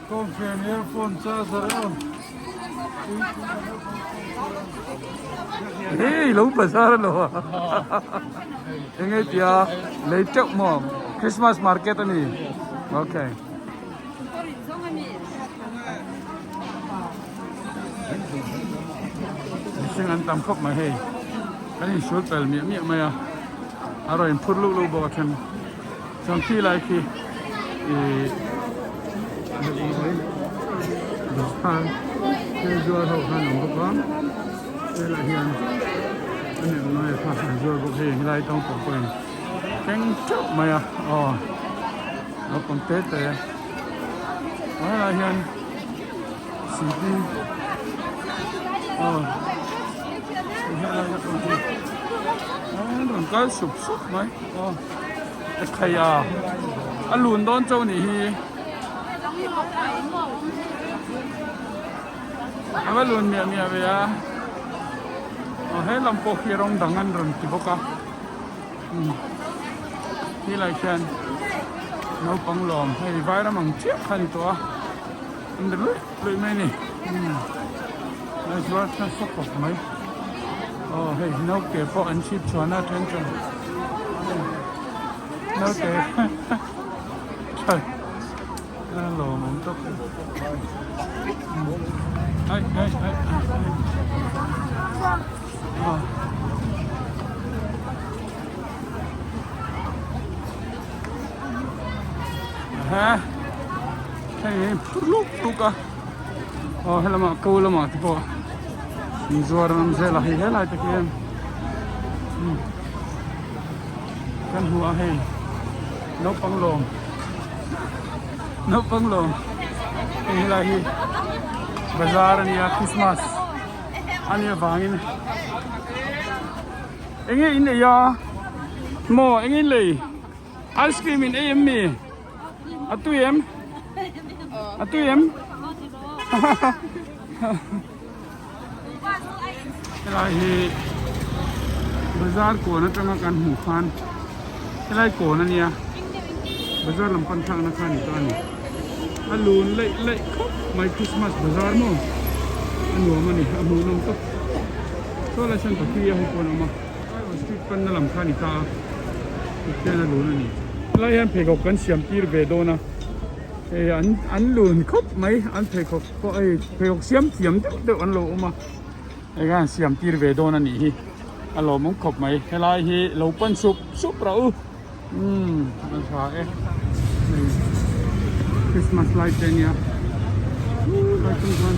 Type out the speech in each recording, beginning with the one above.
Kawnghren earphone charger a awm. Hei lo bazar lo a enge tia lei teuh maw Christmas market a ni okay. Mihring an tam khawp mai hei kan insul pel miah miah mai a a rawn inphur luh luh bawk a then chuan khi lai khi ihh khan thil zuar ho khan an awm bawk a helaiah hian a nem ngai kha an zuar bawk hei helai tang pawh pawhin thleng teuh mai a aw naupang te te helaiah hian city aw helai pawh hi an rawn kal sup sup mai aw a thei a a lun dawn chauh anih hi a va lun miah miah ve a aw he lam pawh khi rawng dang an rawn ti bawk a helai khian naupang lawm hei vairam ang chiah kha a ni tawh a an ri luih luih mai a ni a zuar nasa khawp mai aw hei naute pawh an chhip chhuan a then chuan naute a lawmawm tawp ai ai ai aw. Ha hei hi phur luk luk a aw helamah ko lamah te pawh inzuar an awm zel a hei helai te khian kan hmu a hei naupang lawm naupang lawm hei helai hi bazar a nia christmas a nih avangin. Enge in ei a? Maw enge in lei? Ice cream in ei em mi? A tui em? A tui em? Helai hi bazar kawn atanga kan hmuh khan helai kawn a nia bazar lam pan thlakna kha a ni ta a ni a lun laih laih khawp mai Christmas bazar maw a nuam a ni a hmuhnawm tawp saw lai sawn coffee a ho pawh an awm a street panna lam kha a ni ta a tikhian a lun a ni helai hian pheikhawk kan siam tir ve dawn a hei an an lun khawp mai an pheikhawk pawh hei pheikhawk siam thiam deuh deuh an lo awm a hei khan siam tir ve dawn a nih hi a lawmawm khawp mai helai hi lo pan sup sup rawh u umm a tha e hei christmas light te ania lai chung chuan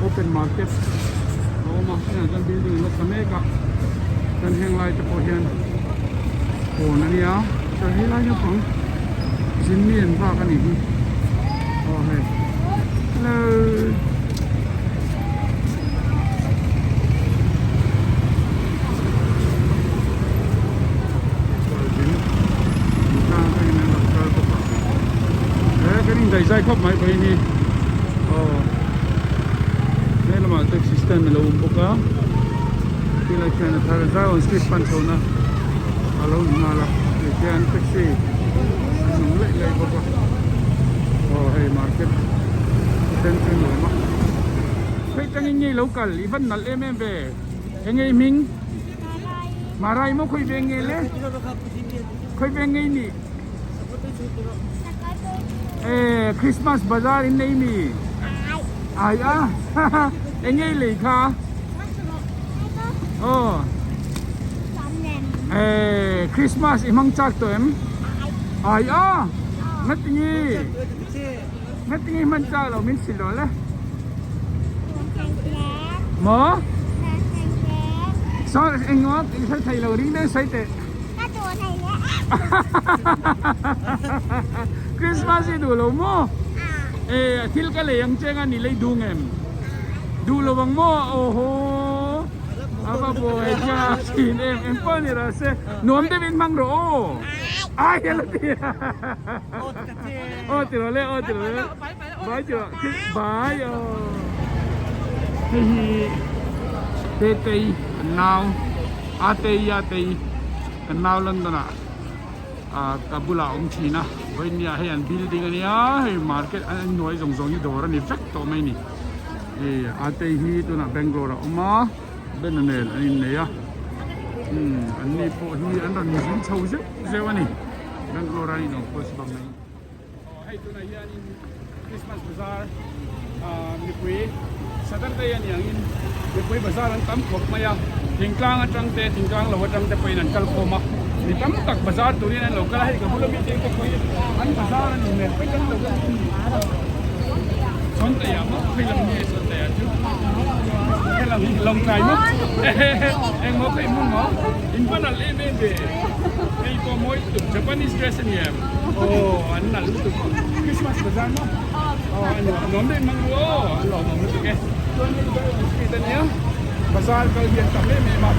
open market a awm a hetah chuan building an la sa mek a chuan heng lai te pawh hian kawn a nia chuan helai naupang zin mi an vak a nih hi aw hei hello. Kan in daihzai khawp mai vawiin hi aw he lamah taxi stand a lo awm bawk a tilai khian a thar Zion street pan chho na a lo ni nghal a tikhian taxi an awm laih laih bawk a aw hei market then chu a nuam a phei tangin nge i lo kal i van nalh em em ve enge i hming Marai maw khawi veng nge le khawi veng nge i nih Eh Christmas bazar in nei mi ai a eng nge i lei kha aw eh Christmas i hmang chak tawh em ai a ngatinge ngatinge i hman chak loh min hrilh lo le maw saw eng maw i hre thei lo ring deuh sawi teh. Christmas i duh lo maw? Eh thil ka lei ang che nga ni lei duh ngem? Duh lo ang maw? Awhaw a va buai cha thin em em pawh ni rawh se nuam deuh in hmang rawh aw ai a la ti aw ti rawh le aw ti rawh le bai ti rawh bai aw hei hi Tetei an nau. A tei a tei kan nau London ah ah ka bulah a awm thin a vawinia hei an building a nia hei market an hnuai zawng zawng hi dawr a ni vek tawh mai a ni hei a tei hi tunah Bangalore ah a awm a banner nen an innei a umm an ni pawh hi an rawn zin chho zeuh zeuh a ni Bangalore a inawm pawh si bang mai. Aw hei tunah hianin Christmas bazar ah mipui Saturday a ni angin mipui bazar an tam khawp mai a thingtlang atang te thingtlang lo atang te pawhin an kal khawm a mi tam tak bazar turin an lo kal a hei ka bula mi te pawh hi an bazar a ni hmel vek an lo kal Sawntaia maw hei lam nge Sawntaia chu hei lam hi Lawngtlai maw engmaw ka inhmung maw in va nalh em em ve hei pawh mawi lutuk Japanese dress a ni em. Aw an nalh lutuk Christmas bazar maw aw a nuam nuam daih mang ru aw a lawmawm lutuk e chuan hei Zion street a nia bazar kal hi an tam em em a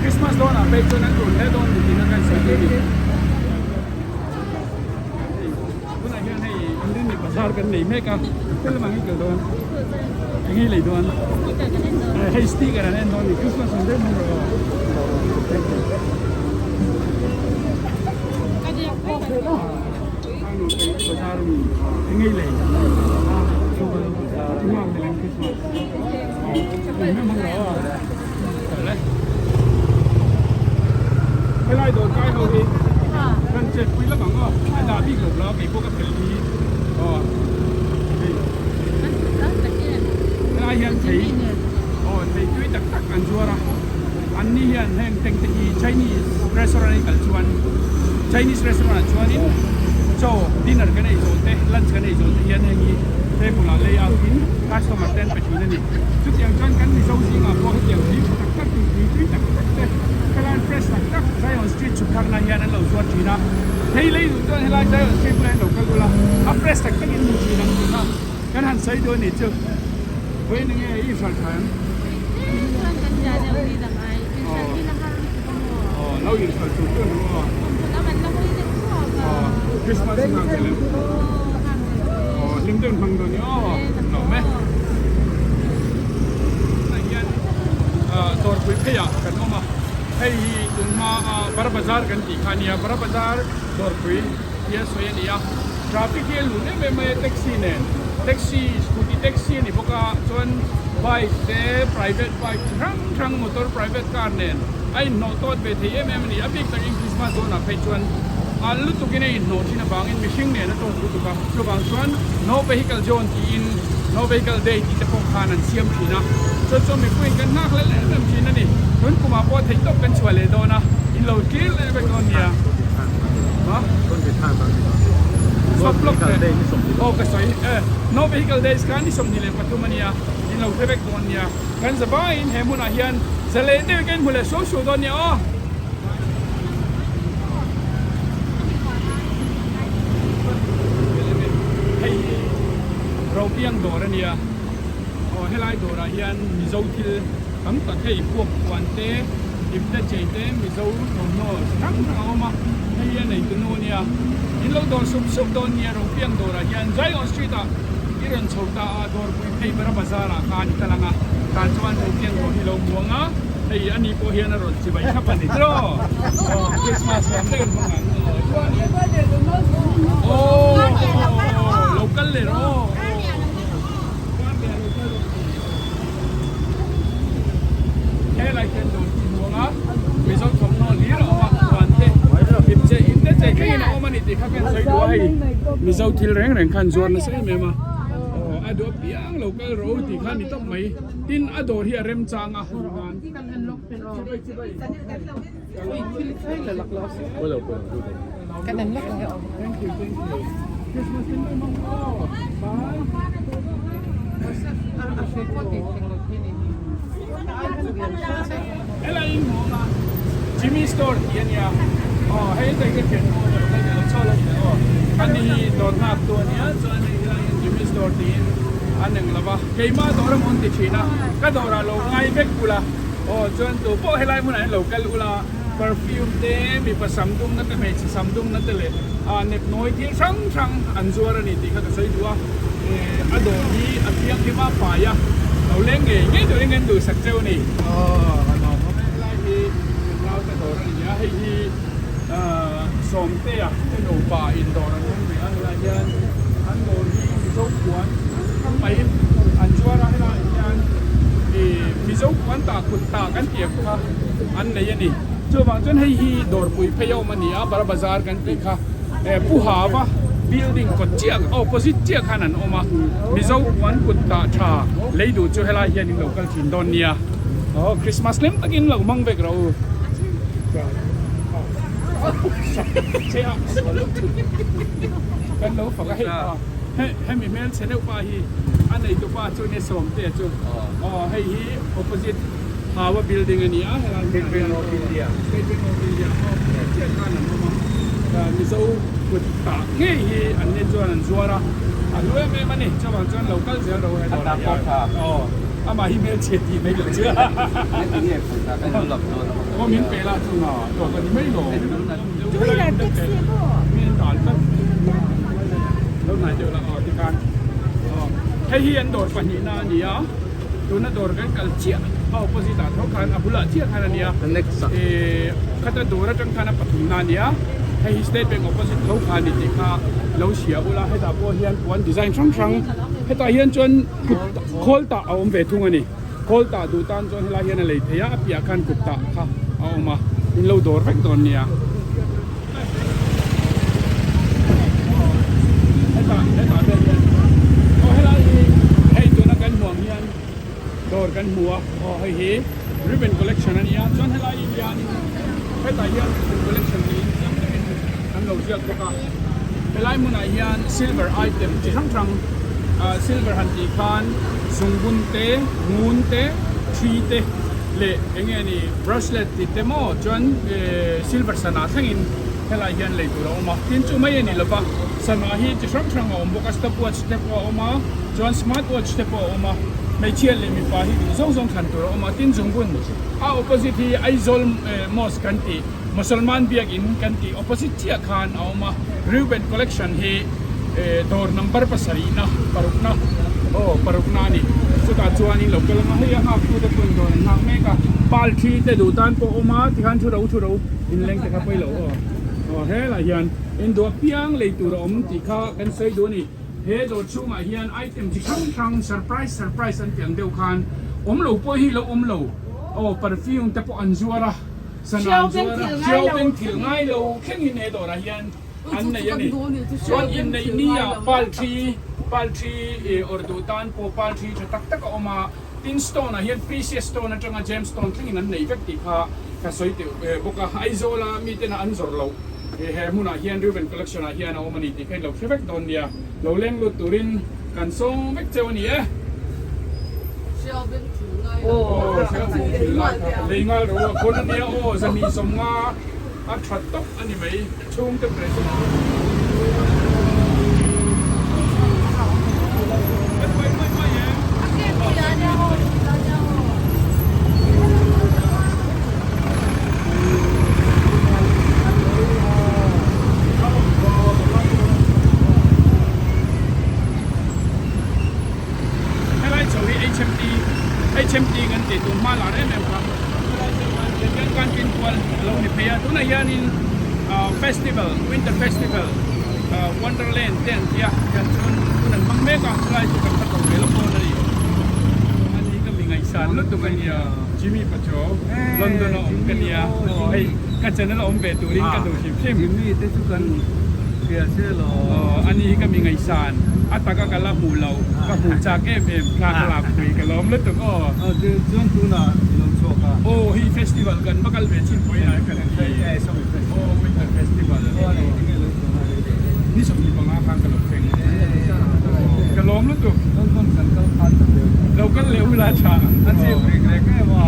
Christmas dawnah phei chuan an run hle dawn ni tiin a kan sawi thei a ni tunah hian hei Inrinni bazar kan nei mek a hel lamah hi kal dawn eng hi lei dawn hei sticker an en dawn ni Christmas ang deuh mang ru aw thank you. Helai dawr kai ho hi kan chet pui lak ang aw a dah bik lo la kei pawh ka fel hi aw hei helai hian thei aw thei tui tak tak an zuar a. An ni hian heng teng te hi Chinese restaurant a kal chuan Chinese restaurant ah chuanin chaw dinner kan ei zawh te lunch kan ei zawh te hian heng hi table ah lay out in customer te an pe thin a ni. Chutiang chuan kan Mizo zingah pawh hetiang tui tha tak tak tui tui tui tak tak te helai fresh tak tak Zion street chhuk thakna hian an lo zuar thin a. Hei lei duh chuan helai Zion street bulah hian lo kal ula a fresh tak takin hmu thin ang tih kha Kan han sawi dawn ni chu vawiin enge i hralh tha em? Lo in hralh tur tur ang aw. Aw Christmas nghak zel em? Aw hlim deuh hmang dawn i aw lawm e. Tunah hian dawrpui pheiah kan awm a, hei hi tunhma a Bara Bazar kan tih kha a nia, Bara Bazar dawrpui hi a sawi a ni a, traffic hi a lun em em mai a taxi nen, taxi scooty taxi a ni bawk a, chuan bike te private bike chi hrang hrang motor private car nen a inhnawh tawt ve thei em em a ni, a bik takin Christmas dawnah phei chuan a lutukin a inhnawh thin avangin mihring nen a tawt lutuk a, chuvang chuan no vehicle zone tiin no vehicle day tih te pawh khan an siam thin a, chuan chuan mipuiin kan nghak leh em em thin a ni, tun kumah pawh theihtawp kan chhuah leh dawn a, in lo tlir leh vek dawn nia. Aw ka sawi e, no vehicle days kha ni 23 a nia, in lo hre vek dawn nia. Kan za bangin he hmunah hian zalen deuhin ka inhmu leh suau suau dawn nia aw. Hei hi Ropiang dawr a nia. Aw helai dawrah hian Mizo thil tam tak hei puak puan te, ipte chei te, Mizo thawmhnaw chi hrang hrang a awm a. Hei hi a neitu nu a nia. In lo dawr sup sup dawn nia Ropiang dawrah hian Zion Street ah i rawn chho ta a, dawrpui phei bera bazar ah khan i kal ang a, tah chuan Ropiang dawr hi lo muang a, hei ani pawh hian a rawn chibai thlap a ni tiraw? Aw Christmas nuam deuh in hmang ang aw chuan aw lo kal leh rawh aw helai hian dawr hi muang a, Mizo thawmhnaw hlir a awm a, huan te ip che in te chei thlengin a awm a ni tih kha ka sawi duh a hei Mizo thil reng reng khan zuar nasa em em a aw a duh apiang lo kal rawh u tih kha a ni tawp mai tin a dawr hi a remchang a Helai in hmuh a Jimmy store tih a nia aw hei te ka thian pawh lo kal lo chho lo ni aw ani hi dawr nghak tu a nia chuan hei helai hian Jimmy store tiin an eng lo va keimah dawr a mawn ti thin a ka dawrah lo ngai vek ula aw chuan tu pawh helai hmunah hian lo kal ula perfume te mipa sam dum na te hmeichhe sam dum na te leh ah nepnawi thil hrang hrang an zuar a ni tih kha ka sawi duh a eh a dawr hi a thianghlim a fai a lo leng ngei ngei turin kan duhsak cheu a ni. Aw a lawm awm e helai hi kan naute dawr a ni a hei hi ah Sawmtea te nupa in dawr an awm ve a helai hian an dawr hi Mizo puan mai an zuar a helai hian ih Mizo puan tah kut tah kan tih ang kha an nei a ni. Chuvang chuan hei hi dawrpui phei a awm a ni a, Bara Bazar kan tih kha eh Pu Hava building kawt chiah opposite chiah khan an awm a, Mizo puan kut tah tha lei duh chu helai hian in lo kal thin dawn nia. Aw Christmas hlim takin lo hmang vek rawh u. Kan lo fak a hei pa hemi hmelchhe deuh pa hi a neitu pa chu ni Sawmtea chu aw hei hi opposite Hawa building a ni a helai hmunah hian State Bank of India State Bank of India ho chiah khan an awm a Mizo kut tah ngei hi an ni chuan an zuar a a hlu em em a ni chuvang chuan lo kal zel ro he dawrah hian aw amah hi hmelchhe tih mai loh chu aw min pe la chu nga tawk a ni mai lo mi an dan tlat lo hnai deuh la aw tikhan aw hei hi an dawr pahnihna a ni a. Tuna dawr kan kal chiah a opposite ah tho khan a bulah chiah khan a nia ihh khata dawr atang khan a pathumna a nia hei hi state bank opposite tho kha a ni tih kha lo hria ula hetah pawh hian puan design hrang hrang hetah hian chuan kut khawl tah a awm ve thung a ni khawl tah duh tan chuan helai hian a lei thei a a piah khan kut tah kha a awm a in lo dawr vek dawn nia. Hetah hetah vel hian aw helai hi hei tuna kan hmuh ang hian dawr kan hmu a aw hei hi ribbon collection a nia chuan helai hi hianin hetah hian ribbon collection tiin chiang deuhin an lo ziak bawk a helai hmunah hian silver item chi hrang hrang ah silver han tih khan zungbun te ngun te thi te leh eng nge ni bracelet tih te maw chuan silver sana thlengin helai hian lei tur a awm a tin chu mai a ni lova sana hi chi hrang hrang a awm bawk a stop watch te pawh a awm a chuan smart watch te pawh a awm a. Hmeichhia leh mipa hi duh zawng zawng thlan tur a awm a, tin zungbun a opposite hi Aizawl Mosque kan tih Mosolman biakin kan tih opposite chiah khan a awm a, Reuben Collection hi dawr number pasarihna parukna aw parukna a ni. Chutah chuanin lo kal ang a, hei a nghak tute pawhin dawr an nghak mek a, pal thi te duh tan pawh a awm a, tikhan thu ro thu ro inleng te kha pawilo aw aw helaiah hian induah piang lei tur a awm tih kha kan sawi duh a ni. He dawr chhungah hian item chi hrang hrang surprise surprise an tih ang deuh khan awm lo pawh hi lo awm lo aw perfume te pawh an zuar a sana an zuar a hriau beng thil ngai lo thlengin he dawrah hian an nei a ni chuan inneih ni ah pal thi pal thi ih awrh duh tan pawh pal thi tha tak tak a awm a tin stone ah hian precious stone atanga gem stone thlengin an nei vek tih kha ka sawi teuh bawk a Aizawl a miten a an zawrh loh. He hmunah hian Reuben Collection ah hian a awm a ni tih kha in lo hre vek dawn nia. Lo leng lut turin kan sawng vek cheu a ni e. Aw hriau beng thil lai kha lei ngal ro a khawn a nia aw zahnih 50 a tha tawp a ni mai chhungte present. Helai chho hi HMT HMT kan tih tur hma lar em em kha helai chho khan khian kan tin kual a lo ni phei a tunah hianin festival winter festival wonderland te an tia tiang chuan hun an hmang mek a helai chu kan hla tawh ve lawk dawn a ni ani ka mi ngaihsan lutuk a nia Jimmy Pachuau London a awm ka nia aw hei ka channel a awm ve turin ka duh hrim hrim Jimmy te chu kan hria che lo aw ani hi ka mi ngaihsan a taka ka la hmuh loh ka hmuh chak em em thla ka lak pui ka lawm lutuk aw aw chuan tunah i lo chhuak a aw hei festival kan va kal ve chin pawhin a kan ti aw winter festival ni 25 khan ka lo thleng ka lawm lutuk lo kal leh ula tha a chip rek rek em a.